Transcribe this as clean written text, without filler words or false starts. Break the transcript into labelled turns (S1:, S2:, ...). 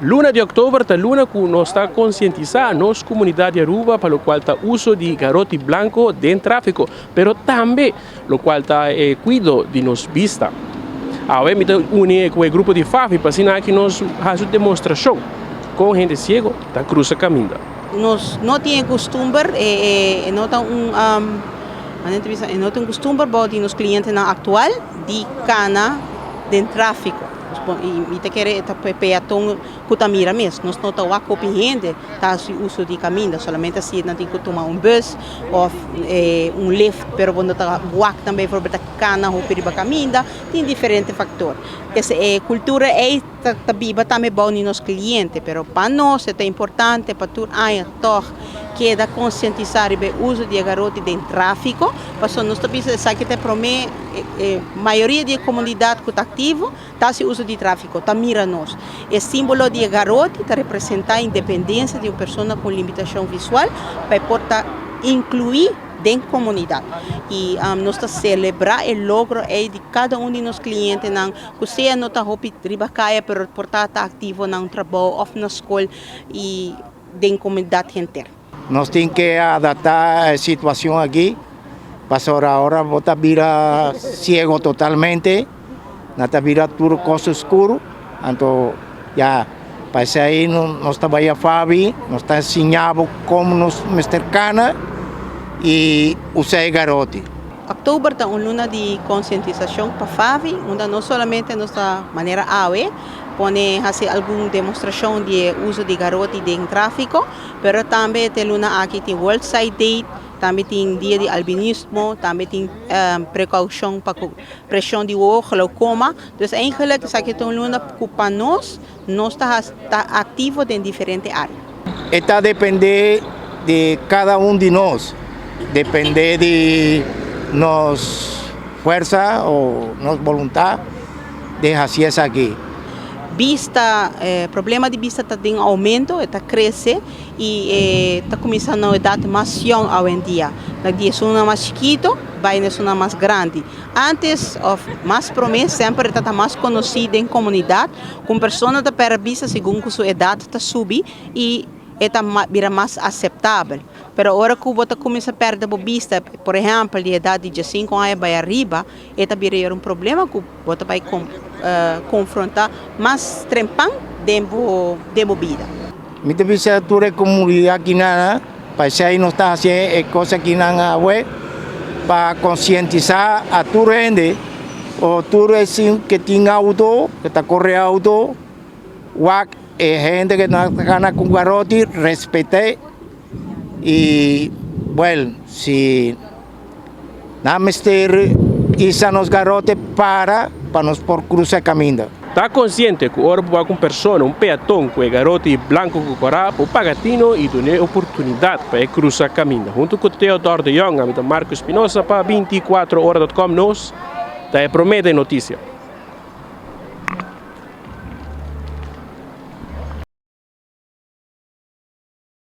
S1: Luna di october ta luna cu nos ta concientisa nos comunidad di Aruba pa locual ta uso di garoti blanco den trafico, pero tambe locual ta e cuido di nos bista. Awe mi ta uni cu e grupo di FAVI pa asina aki nos haci un demostracion con hende ciego ta cruza caminda.
S2: Nos no tin e custumber, e no ta un, manera ta bisa, e no ta un custumber bao di nos clientenan actual di cana den trafico. Mi ta kere e ta peaton ku ta mira mes. Nos no ta wak hopi hende ta hasi uso di kaminda. Solamente si nan tin ku tuma un bus òf un lift, pero bo no ta wak nan beivoorbeeld ta kana hopi riba kaminda. Tin diferente faktor. Kese e kultura ei ta biba tambe bou di nos kliente, pero pa nos e ta importante pa tur aña tòg keda konsientisá riba e uso di e garoti den tráfiko, pasobra nos ta bisa esaki ta e promé. E mayoria di e komunidat ku ta aktivo ta hasi uso di tráfiko, ta mira nos. E símbolo di e garoti ta representá independensia di un persona ku un limitashon visual pa e por ta inkluí den komunidat. I nos ta selebrá e logro ei di kada un di nos klientenan ku sea no ta hopi riba kaya pero por ta ta aktivo na un trabou òf na skol i den komunidat henter.
S3: Nos tin ke adaptá e situashon aki, pasobra ora bo ta bira siego totalmente, nan ta bira tur kos oskur, anto ya pa esei nos ta bai afabi, nos ta siña bo kon nos mester kana i usa e garoti.
S2: Oktober ta un luna di konsientisashon pa Favi, unda no solamente nos ta manera awe pone hasi algun demostrashon di e uso di garoti den tráfiko, Pero tambe te luna aki tin World Sight Day, tambe tin dia di albinismo, tambe tin precaucion pa cu presion di wowo, glaucoma. Dus eigenlijk esaki ta un luna cu pa nos, nos ta ta activo den diferente area.
S3: E ta depende di cada un di nos, depende di nos fuerza o nos voluntad di haci esaki.
S2: Bista, problema di bista ta den aumento, e ta crece y e ta cuminsa na un edad mas yong awendia. Na di esunnan mas chikito bay na esunnan mas grandi. Antes of mas prome semper e ta ta mas conoci den comunidad cu un persona ta perde bista segun cu su edad ta subi y e ta bira mas aceptabel. Pero ora cu bo ta cuminsa perde bo bista, por ehempel di edad di diesinco aña bay ariba, e ta bira un problema cu bo ta bai konfrontá mas trempan den bo den bo bida.
S3: Mi ta bisa tur e komunidat kinan pa esei nos ta hasi e kos akinan awe pa konsientisá a tur hende o tur esun ke tin outo ke ta kore outo wak e hende ke ta kana ku garoti respet'é i buel si. Nan mester isa nos garote para pa nos por cruza e caminda.
S1: Ta konsiente ku ora bo wak un persona, un peaton, ku e garoti blanko ku kora, bo paga tino i dun'é oportunidat pa e krusa kaminda. Huntu ku Theodor de Jong, ami ta Marco Espinosa pa 24 ora dot com. Nos ta e promé den notisia.